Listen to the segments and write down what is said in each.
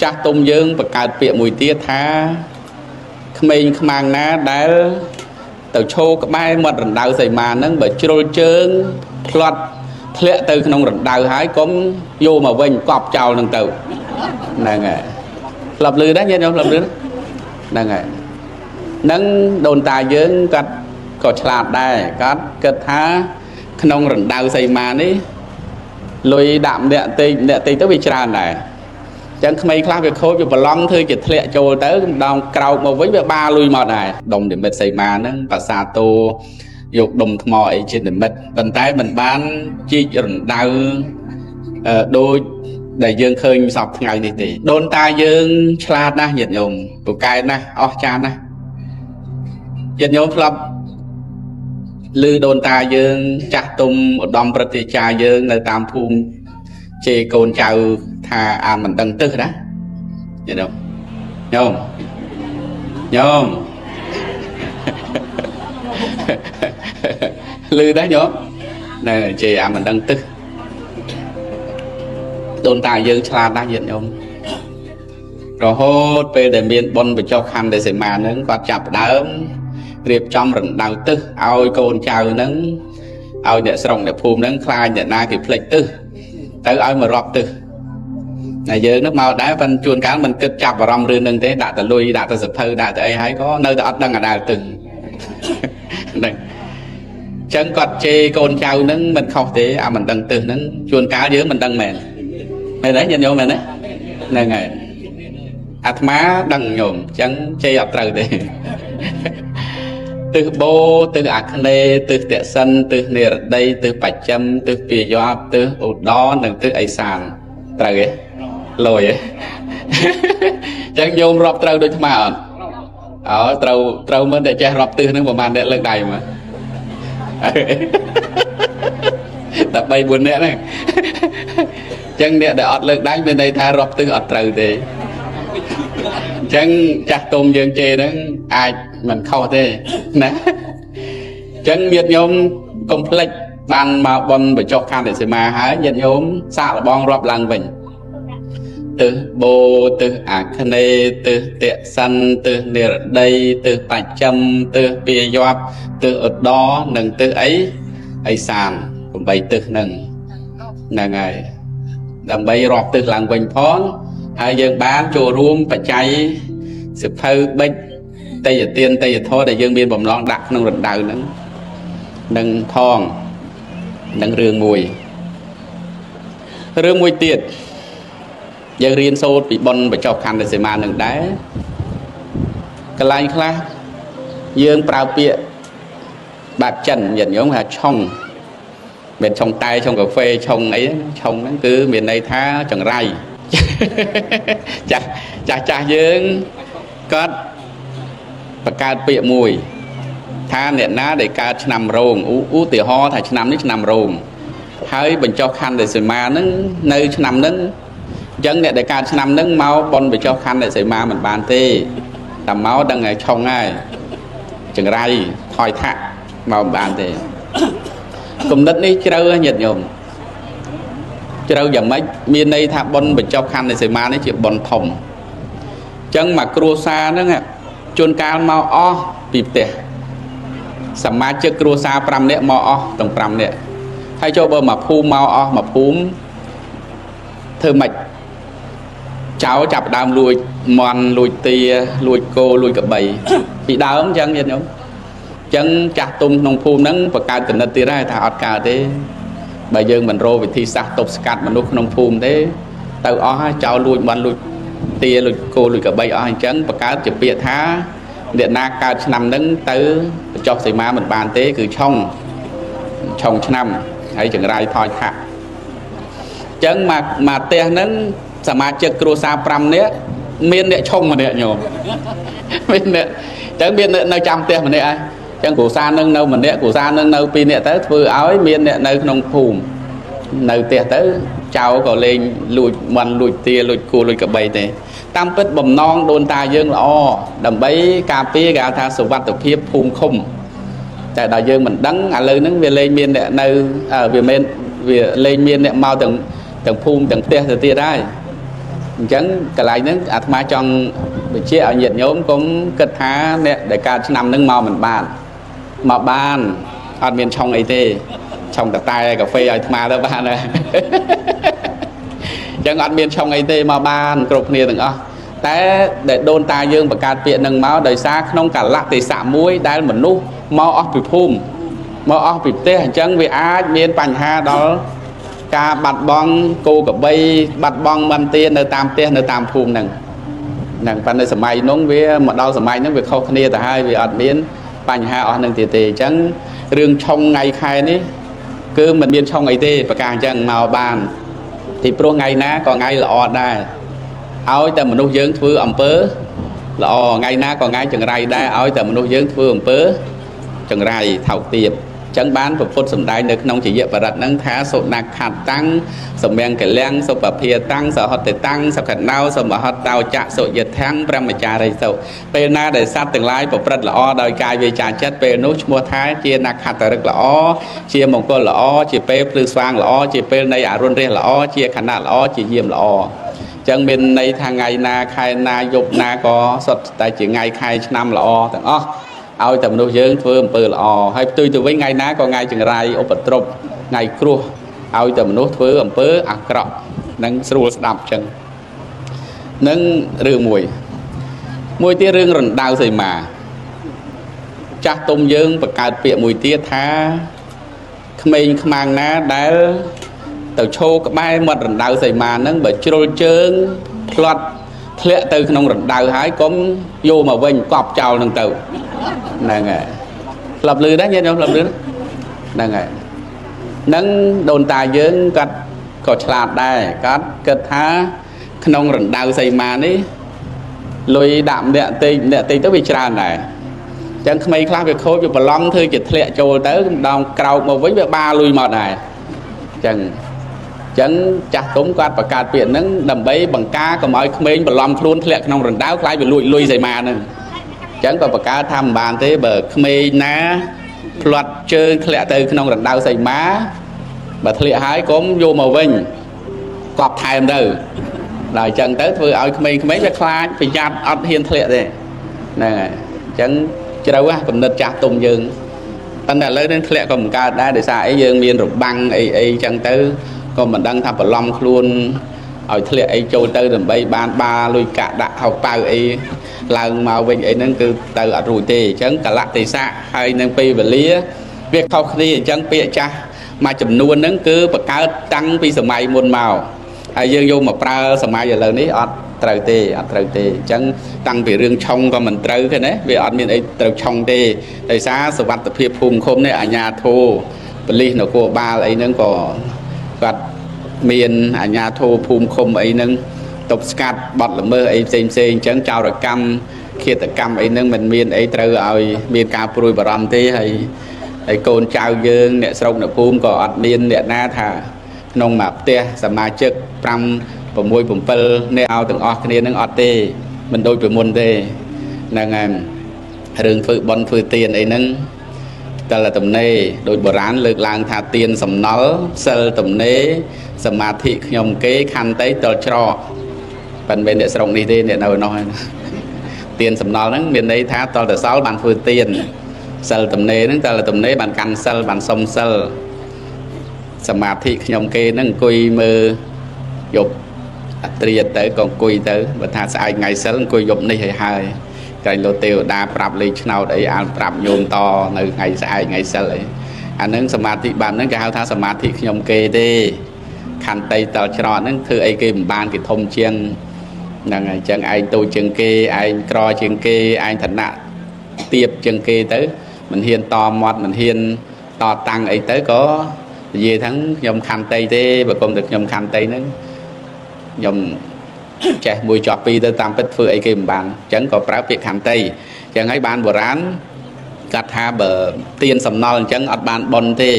ចាស់ទុំយើងបង្កើតពាក្យមួយទៀតថាក្មេងខ្មាំងណាដែលទៅឈោក្បែរមាត់រណ្ដៅសីមាហ្នឹងបើជ្រុលជើងផ្្លាត់ធ្លាក់ទៅក្នុងរណ្ដៅហើយកុំយកមកវិញកប់ចោលហ្នឹងទៅហ្នឹងហើយធ្លាប់លឺដែរញាតិញោមធ្លាប់លឺហ្នឹងហើយនឹងដូនតាយើងគាត់ក៏ឆ្លាតដែរគាត់គិតថាក្នុងរណ្ដៅសីមានេះលុយដាក់ម្នាក់តិចម្នាក់តិចទៅវាច្រើនដែរចឹងក្មេងខ្លះវាខូចវាប្រឡងធ្វើជាធ្លាក់ចូលទៅម្ដងក្រោកមកវិញវាបាលុយមកដែរដុំនិមិត្តសីមាហ្នឹងបាសាតោយកដុំថ្មអីជានិមិត្តប៉ុន្តែมันបានជីករណ្ដៅដូចដែលយើងឃើញសពថ្ងៃនេះទេដូនតាយើងឆ្លាតណាស់ញាតិញោមពូកែណាស់អស្ចារ្យណាស់ញាតិញោមធ្លាប់ឮដូនតាយើងចាស់ទុំឧត្តមប្រតិចារយើងនៅតាមភូមិជេរកូនចៅថាអានមិនដឹងទឹះណាញាតិញោមញោមញោមឮដែរញោមណែជេរអានមិនដឹងទឹះដូនតាយើងឆ្លាតណាស់ញាតិញោមរហូតពេលដែលមានបុណ្យបញ្ចុះខណ្ឌសីមាហ្នឹងគាត់ចាប់ផ្ដើមរៀបចំរណ្ដៅទឹះឲ្យកូនចៅហ្នឹងឲ្យអ្នកស្រុកអ្នកភូមិហ្នឹងខ្លាចអ្នកណាគេភ្លេចទឹះទៅឲ្យមករាប់ទឹះតែយើងនោះមកដែរប៉ុន្តែជួនកាលមិនគិតចាប់អារម្មណ៍រឿងហ្នឹងទេដាក់តែលុយដាក់តែសភៅដាក់តែអីហើយក៏នៅតែអត់ដឹងអាដាលទឹះហ្នឹងចឹងគាត់ជេរកូនចៅហ្នឹងមិនខុសទេអាមិនដឹងទឹះហ្នឹងជួនកាលយើងមិនដឹងមែនមែនទេញាតិញោមមែនទេហ្នឹងហើយអាត្មាដឹងញោមចឹងជេរអត់ត្រូវទេទិសបូទិសអាគ្នេយ៍ទិសតសិនទិសនិរតីទិសបច្ចឹមទិសពាយ័ព្យទិសឧត្តរនិងទិសឦសានត្រូវទេលយទេចឹងញោមរាប់ត្រូវដូចអាត្មាអត់អើត្រូវត្រូវមិនតែចេះរាប់ទិសហ្នឹងប្រហែលអ្នកលើកដៃមកតែ3 4នាក់ហ្នឹងចឹងអ្នកដែលអត់លើកដៃមានន័យថារាប់ទិសអត់ត្រូវទេចឹងចាស់ទុំយើងជេរហ្នឹងអាចមិនខុសទេណាចឹងញាតិញោមកុំភ្លេចបានមកបុណ្យបញ្ចុះខណ្ឌសីមាហើយញាតិញោមសាកល្បងរាប់ឡើងវិញទិសបូទិសអាគ្នេយ៍ទិសតសិនទិសនិរតីទិសបច្ចឹមទិសពាយ័ព្យទិសឧត្តរនិងទិសអីឥសាន8ទិសហ្នឹងហ្នឹងហើយដើម្បីរាប់ទិសឡើងវិញផងហើយយើងបានចូលរួមបច្ច័យសិភៅបិចតេយទានតេយធម៌ដែលយើងមានបំណងដាក់ក្នុងរណ្ដៅហ្នឹងនឹងផងនឹងរឿងមួយរឿងមួយទៀតយើងរៀនសូត្រពីបុណ្យបញ្ចុះខណ្ឌសីមានឹងដែរកន្លែងខ្លះយើងប្រើពាក្យបែបចិនញាតិញោមថាឆុងមិនឆុងតែឆុងកាហ្វេឆុងអីឆុងហ្នឹងគឺមានន័យថាចង្រៃចាស់ចាស់ចាស់យើងគាត់បង្កើតពាក្យមួយថាអ្នកណាដែលកើតឆ្នាំរោងឧទាហរណ៍ថាឆ្នាំនេះឆ្នាំរោងហើយបញ្ចុះខណ្ឌសីមាហ្នឹងនៅឆ្នាំហ្នឹងអញ្ចឹងអ្នកដែលកើតឆ្នាំហ្នឹងមកបុណ្យបញ្ចុះខណ្ឌសីមាមិនបានទេតែមកដឹងហើយឆុងហើយចង្រៃថយថាក់មកមិនបានទេគំនិតនេះជ្រៅញាតិញោមជ្រៅយ៉ាងម៉េចមានន័យថាបុណ្យបញ្ចុះខណ្ឌសីមានេះជាបុណ្យធំអញ្ចឹងមកគ្រួសារហ្នឹងជួនកាលមកអស់ពីផ្ទះសមាជិកគ្រួសារ5នាក់មកអស់ទាំង5នាក់ហើយចូលបើមកភូមិមកអស់មកភូមិធ្វើម៉េចចៅចាប់ដើមលួចមន់លួចទាលួចគោលួចក្របីពីដើមអញ្ចឹងញាតិញោមអញ្ចឹងចាស់ទុំក្នុងភូមិហ្នឹងបង្កើតគណិតទៀតហើយថាអត់កើតទេបើយើងមិនរកវិធីសាស្ត្រទប់ស្កាត់មនុស្សក្នុងភូមិទេទៅអស់ហើយចោលលួចមន់លួចទាលួចគោលួចក្របីអស់អញ្ចឹងបង្កើតជាពាក្យថាអ្នកណាកើតឆ្នាំហ្នឹងទៅបញ្ចុះសីមាមិនបានទេគឺឆុងឆុងឆ្នាំហើយចង្រៃថយថាក់អញ្ចឹងមកមកផ្ទះហ្នឹងសមាជិកគ្រួសារ5នាក់មានអ្នកឆុងម្នាក់ញោមមានអ្នកអញ្ចឹងមានអ្នកនៅចាំផ្ទះម្នាក់ហើយអញ្ចឹងគ្រួសារនឹងនៅម្នាក់គ្រួសារនឹងនៅ2នាក់ទៅធ្វើឲ្យមានអ្នកនៅក្នុងភូមិនៅផ្ទះទៅចៅក៏លេងលួចមន់លួចទាលួចគោលួចក្របីទេតាមពិតបំណងដូនតាយើងល្អដើម្បីការពារគេហៅថាសុវត្ថិភាពភូមិឃុំតែដល់យើងមិនដឹងឥឡូវហ្នឹងវាលែងមានអ្នកនៅវាមិនវាលែងមានអ្នកមកទាំងភូមិទាំងផ្ទះទៅទៀតហើយ អញ្ចឹងកន្លែងហ្នឹងអាត្មាចង់បញ្ជាក់ឲ្យញាតិញោមកុំគិតថាអ្នកដែលកើតឆ្នាំហ្នឹងមកមិនបានមកបានអត់មានឆុងអីទេឆុងតតែកាហ្វេឲ្យអាត្មាទៅបានហើយអញ្ចឹងអត់មានឆុងអីទេមកបានគ្រប់គ្នាទាំងអស់តែដែលដូនតាយើងបង្កើតពាក្យនឹងមកដោយសារក្នុងកលៈទេសៈមួយដែលមនុស្សមកអស់ពីភូមិមកអស់ពីផ្ទះអញ្ចឹងវាអាចមានបញ្ហាដល់ការបាត់បង់គោក្របីបាត់បង់មន្ទានៅតាមផ្ទះនៅតាមភូមិហ្នឹងហ្នឹងប៉ុន្តែសម័យនោះវាមកដល់សម័យហ្នឹងវាខុសគ្នាទៅហើយវាអត់មានបញ្ហាអស់នឹងទៀតទេអញ្ចឹងរឿងឆុងថ្ងៃខែនេះគឺមិនមានឆុងអីទេប្រកាសអញ្ចឹងមកបានទីព្រោះថ្ងៃណាក៏ថ្ងៃល្អដែរឲ្យតែមនុស្សយើងធ្វើអំពើល្អថ្ងៃណាក៏ថ្ងៃចង្រៃដែរឲ្យតែមនុស្សយើងធ្វើអំពើចង្រៃថោកទាបចឹងបានពុទ្ធសម្ដែងនៅក្នុងជាយបរិត្តហ្នឹងថាសុណខតតាំងសមង្គលំសុពភាតាំងសហតតាំងសុខណោសមហតោចៈសុយថាំងព្រមចារិសុពេលណាដែលសត្វទាំងឡាយប្រព្រឹត្តល្អដោយកាយវាចាចិត្តពេលនោះឈ្មោះថាជានខត្តរិកល្អជាមង្គលល្អជាពេលភ្លឺស្វាងល្អជាពេលនៃអរុណរះល្អជាខណៈល្អជាយាមល្អចឹងមានន័យថាថ្ងៃណាខែណាយប់ណាក៏សុទ្ធតែជាថ្ងៃខែឆ្នាំល្អទាំងអស់ឲ្យតែមនុស្សយើងធ្វើអំពើល្អហើយផ្ទុយទៅវិញថ្ងៃណាក៏ថ្ងៃចង្រៃឧបទ្រពថ្ងៃគ្រោះឲ្យតែមនុស្សធ្វើអំពើអាក្រក់នឹងស្រួលស្ដាប់ចឹងនឹងរឿងមួយមួយទៀតរឿងរណ្ដៅសីមាចាស់ទុំយើងបង្កើតពាក្យមួយទៀតថាក្មេងខ្មាំងណាដែលទៅឈោក្បែរមាត់រណ្ដៅសីមាហ្នឹងបើជ្រុលជើងផ្លាត់ធ្លាក់ទៅក្នុងរណ្ដៅហើយកុំយកមកវិញកប់ចោលហ្នឹងទៅហ្នឹងហើយធ្លាប់លឺដែរញាតិញោមធ្លាប់លឺហ្នឹងហើយនឹងដូនតាយើងគាត់ក៏ឆ្លាតដែរគាត់គិតថាក្នុងរណ្ដៅសីមានេះលុយដាក់ម្នាក់តិចម្នាក់តិចទៅវាច្រើនដែរអញ្ចឹងក្មេងខ្លះវាខូចវាប្រឡំធ្វើជាធ្លាក់ចូលទៅម្ដងក្រោកមកវិញវាបាលុយមកដែរអញ្ចឹងចាស់ទុំគាត់បង្កើតពាក្យហ្នឹងដើម្បីបង្ការកុំឲ្យក្មេងបន្លំខ្លួនធ្លាក់ក្នុងរណ្ដៅខ្លាចវាលួចលុយសីមាហ្នឹងចឹងក៏បង្កើតថាមិនបានទេបើក្មេងណាផ្លាត់ជើងធ្លាក់ទៅក្នុងរណ្ដៅសីមាបើធ្លាក់ហើយកុំយកមកវិញកប់ថែមទៅដល់អញ្ចឹងទៅធ្វើឲ្យក្មេងៗវាខ្លាចប្រយ័ត្នអត់ហ៊ានធ្លាក់ទេហ្នឹងហើយអញ្ចឹងជ្រៅហ៎គំនិតចាស់ទុំយើងប៉ុន្តែឥឡូវនេះធ្លាក់ក៏មិនកើតដែរដោយសារអីយើងមានរបាំងអីអីអញ្ចឹងទៅក៏មិនដឹងថាបន្លំខ្លួនឲ្យធ្លាក់អីចូលទៅដើម្បីបានបាលុយកាក់ដាក់ហៅប៉ៅអីឡើងមកវិញអីហ្នឹងគឺទៅអត់រួចទេអញ្ចឹងកលៈទេសៈហើយនឹងពេលវេលាវាខុសគ្នាអញ្ចឹងពាក្យចាស់មួយចំនួនហ្នឹងគឺបង្កើតតាំងពីសម័យមុនមកហើយយើងយកមកប្រើសម័យឥឡូវនេះអត់ត្រូវទេអត់ត្រូវទេអញ្ចឹងតាំងពីរឿងឆុងក៏មិនត្រូវទេណាវាអត់មានអីត្រូវឆុងទេដោយសារសុវត្ថិភាពភូមិឃុំនេះអាជ្ញាធរប៉ូលីសនគរបាលអីហ្នឹងក៏គាត់មានអាជ្ញាធរភូមិឃុំអីហ្នឹងទប់ស្កាត់បទល្មើសអីផ្សេងផ្សេងអញ្ចឹងចោរកម្មឃាតកម្មអីហ្នឹងមិនមានអីត្រូវឲ្យមានការព្រួយបារម្ភទេហើយកូនចៅយើងអ្នកស្រុកអ្នកភូមិក៏អត់មានអ្នកណាថាក្នុងមួយផ្ទះសមាជិក5 6 7អ្នកឲ្យទាំងអស់គ្នានឹងអត់ទេមិនដូចពីមុនទេហ្នឹងហើយរឿងធ្វើបុណ្យធ្វើទានអីហ្នឹងតែលទំនេរដោយបុរាណលើកឡើងថាទានសំណល់សិលទំនេរសមាធិខ្ញុំគេខន្តីតលច្រកប៉ុន្តែអ្នកស្រុកនេះទេអ្នកនៅនោះទានសំណល់ហ្នឹងមានន័យថាតលតសល់បានធ្វើទានសិលទំនេរហ្នឹងតលទំនេរបានកាន់សិលបានសុំសិលសមាធិខ្ញុំគេហ្នឹងអង្គុយមើលយប់អត្រាទៅក៏អង្គុយទៅបើថាស្អែកថ្ងៃសិលអង្គុយយប់នេះឲ្យហើយតែលោកទេវតាប្រាប់លេខឆ្នោតអីអានប្រាប់ញោមតនៅថ្ងៃស្អែកថ្ងៃសិលអីអាហ្នឹងសមាធិបែបហ្នឹងគេហៅថាសមាធិខ្ញុំគេទេខន្តីតលច្រកហ្នឹងធ្វើអីគេមិនបានគេធំជាងហ្នឹងហើយអញ្ចឹងឯងតូចជាងគេឯងក្រជាងគេឯងឋានៈទាបជាងគេទៅមិនហ៊ានតមាត់មិនហ៊ានតតាំងអីទៅក៏និយាយថាខ្ញុំខន្តីទេបើគុំតែខ្ញុំខន្តីហ្នឹងខ្ញុំចេះមួយជាប់ពីរទៅតាមពិតធ្វើអីគេមិនបានអញ្ចឹងក៏ប្រើពាក្យខន្តីអញ្ចឹងហើយបានបុរាណគាត់ថាបើទានសំណល់អញ្ចឹងអត់បានបុណ្យទេ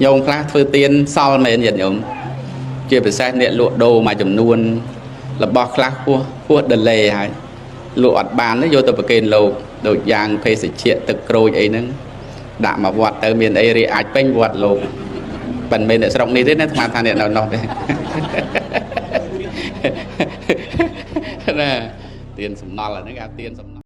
ញោមខ្លះធ្វើទានសល់មែនញាតិញោមជាពិសេសអ្នកលក់ដូរមួយចំនួនរបស់ខ្លះហួសដលេហើយលក់អត់បានទេយកទៅប្រគេនលោកដូចយ៉ាងភេសជ្ជៈទឹកក្រូចអីហ្នឹងដាក់មកវត្តទៅមានអីរាអាចពេញវត្តលោកមិនមែនអ្នកស្រុកនេះទេណាស្មានថាអ្នកនៅនោះទេ ណា ទៀនសំណល់អាហ្នឹងគេហៅទៀនសំណល់។